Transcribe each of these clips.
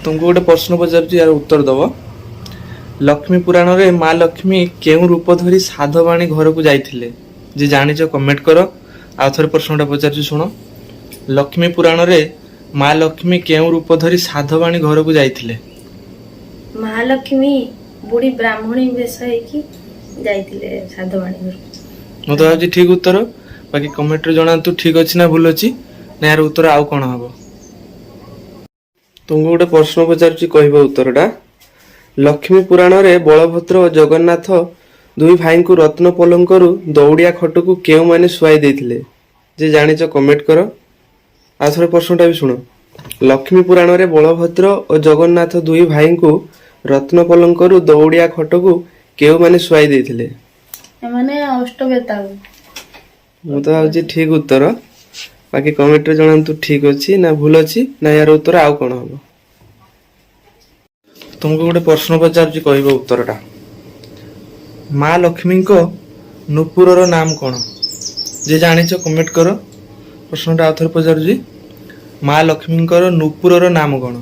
ତୁମକୁ ଗୋଟେ ପ୍ରଶ୍ନ ପଚାରୁଛି, ୟାର ଉତ୍ତର ଦବ। ଲକ୍ଷ୍ମୀ ପୁରାଣରେ ମା ଲକ୍ଷ୍ମୀ କେଉଁ ରୂପ ଧରି ସାଧବାଣୀ ଘରକୁ ଯାଇଥିଲେ? ଯେ ଜାଣିଛ, କମେଣ୍ଟ କର। ଆଉ ଥରେ ପ୍ରଶ୍ନଟା ପଚାରୁଛି, ଶୁଣ। ଲକ୍ଷ୍ମୀ ପୁରାଣରେ ମା ଲକ୍ଷ୍ମୀ କେଉଁ ରୂପ ଧରି ସାଧବାଣୀ ଘରକୁ ଯାଇଥିଲେ? ମହାଲକ୍ଷ୍ମୀ ବୁଢୀ ବ୍ରାହ୍ମଣୀ ବେଶ ହେଇକି ଯାଇଥିଲେ ସାଧବାଣୀ ଘରକୁ। ମୁଁ ତ ଭାବୁଛି ଠିକ ଉତ୍ତର। ବାକି କମେଣ୍ଟରେ ଜଣାନ୍ତୁ, ଠିକ ଅଛି ନା ଭୁଲ ଅଛି, ନା ଏହାର ଉତ୍ତର ଆଉ କ'ଣ ହବ। ତୁମକୁ ଗୋଟେ ପ୍ରଶ୍ନ ପଚାରୁଛି, କହିବ ଉତ୍ତରଟା। ଲକ୍ଷ୍ମୀ ପୁରାଣରେ ବଳଭଦ୍ର ଓ ଜଗନ୍ନାଥ ଦୁଇ ଭାଇଙ୍କୁ ରତ୍ନ ପଲଙ୍କରୁ ଦଉଡ଼ିଆ ଖଟକୁ କେଉଁମାନେ ଶୁଆଇ ଦେଇଥିଲେ? ଯେ ଜାଣିଛ, କମେଣ୍ଟ କର। ଆଉ ଥରେ ପ୍ରଶ୍ନଟା ବି ଶୁଣ। ଲକ୍ଷ୍ମୀ ପୁରାଣରେ ବଳଭଦ୍ର ଓ ଜଗନ୍ନାଥ ଦୁଇ ଭାଇଙ୍କୁ ରତ୍ନ ପଲଙ୍କରୁ ଦଉଡ଼ିଆ ଖଟକୁ କେଉଁମାନେ ଶୁଆଇ ଦେଇଥିଲେ? ଏମାନେ ଅଷ୍ଟବେତାଳ। ମୁଁ ତ ଭାବୁଛି ଠିକ ଉତ୍ତର। ବାକି କମେଣ୍ଟରେ ଜଣାନ୍ତୁ, ଠିକ ଅଛି ନା ଭୁଲ ଅଛି, ନା ଏହାର ଉତ୍ତର ଆଉ କ'ଣ ହବ। ତୁମକୁ ଗୋଟେ ପ୍ରଶ୍ନ ପଚାରୁଛି, କହିବ ଉତ୍ତରଟା। ମା ଲକ୍ଷ୍ମୀଙ୍କ ନୂପୁରର ନାମ କ'ଣ? ଯେ ଜାଣିଛ, କମେଣ୍ଟ କର। ପ୍ରଶ୍ନଟା ଆଉ ଥରେ ପଚାରୁଛି, ମା ଲକ୍ଷ୍ମୀଙ୍କର ନୂପୁରର ନାମ କ'ଣ?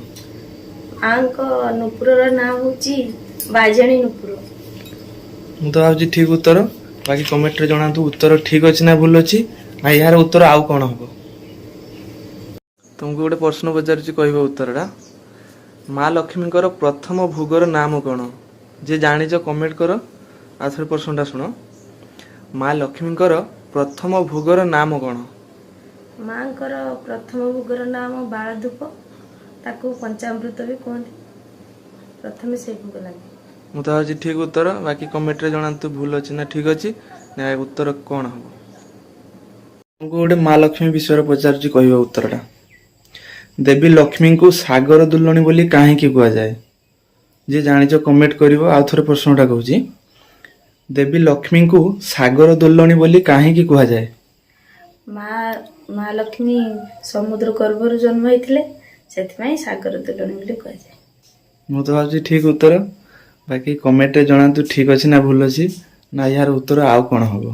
ମାଙ୍କ ନୂପୁରର ନାଁ ହଉଛି ବାଜେଣୀ ନୂପୁର। ମୁଁ ତ ଭାବୁଛି ଠିକ ଉତ୍ତର। ବାକି କମେଣ୍ଟରେ ଜଣାନ୍ତୁ, ଉତ୍ତର ଠିକ ଅଛି ନା ଭୁଲ ଅଛି, ନା ଏହାର ଉତ୍ତର ଆଉ କ'ଣ ହବ। ତୁମକୁ ଗୋଟେ ପ୍ରଶ୍ନ ପଚାରୁଛି, କହିବ ଉତ୍ତରଟା। ମା ଲକ୍ଷ୍ମୀଙ୍କର ପ୍ରଥମ ଭୋଗର ନାମ କ'ଣ? ଯେ ଜାଣିଛ, କମେଣ୍ଟ କର। ଆଉ ଥରେ ପ୍ରଶ୍ନଟା ଶୁଣ। ମା ଲକ୍ଷ୍ମୀଙ୍କର ପ୍ରଥମ ଭୋଗର ନାମ କ'ଣ? ମାଙ୍କର ପ୍ରଥମ ଭୋଗର ନାମ ବାଳଧୂପ। ତାକୁ ପଞ୍ଚାମୃତ ବି କୁହନ୍ତି। ପ୍ରଥମେ ସେଇ ଭୋଗ ଲାଗେ। ମୁଁ ତ ଭାବୁଛି ଠିକ ଉତ୍ତର। ବାକି କମେଣ୍ଟରେ ଜଣାନ୍ତୁ, ଭୁଲ ଅଛି ନା ଠିକ ଅଛି, ନା ଉତ୍ତର କ'ଣ ହବ। ତୁମକୁ ଗୋଟେ ମା ଲକ୍ଷ୍ମୀ ବିଷୟରେ ପଚାରୁଛି, କହିବ ଉତ୍ତରଟା। ଦେବୀ ଲକ୍ଷ୍ମୀଙ୍କୁ ସାଗର ଦୁଲଣୀ ବୋଲି କାହିଁକି କୁହାଯାଏ? ଯିଏ ଜାଣିଛ, କମେଣ୍ଟ କରିବ। ଆଉ ଥରେ ପ୍ରଶ୍ନଟା କହୁଛି, ଦେବୀ ଲକ୍ଷ୍ମୀଙ୍କୁ ସାଗର ଦୁଲଣୀ ବୋଲି କାହିଁକି କୁହାଯାଏ? ମା ମା ଲକ୍ଷ୍ମୀ ସମୁଦ୍ର ଗର୍ଭରୁ ଜନ୍ମ ହେଇଥିଲେ, ସେଥିପାଇଁ ସାଗର ଦୁଲଣୀ ବୋଲି କୁହାଯାଏ। ମୁଁ ତ ଭାବୁଛି ଠିକ ଉତ୍ତର। ବାକି କମେଣ୍ଟରେ ଜଣାନ୍ତୁ, ଠିକ ଅଛି ନା ଭୁଲ ଅଛି, ନା ଏହାର ଉତ୍ତର ଆଉ କ'ଣ ହବ।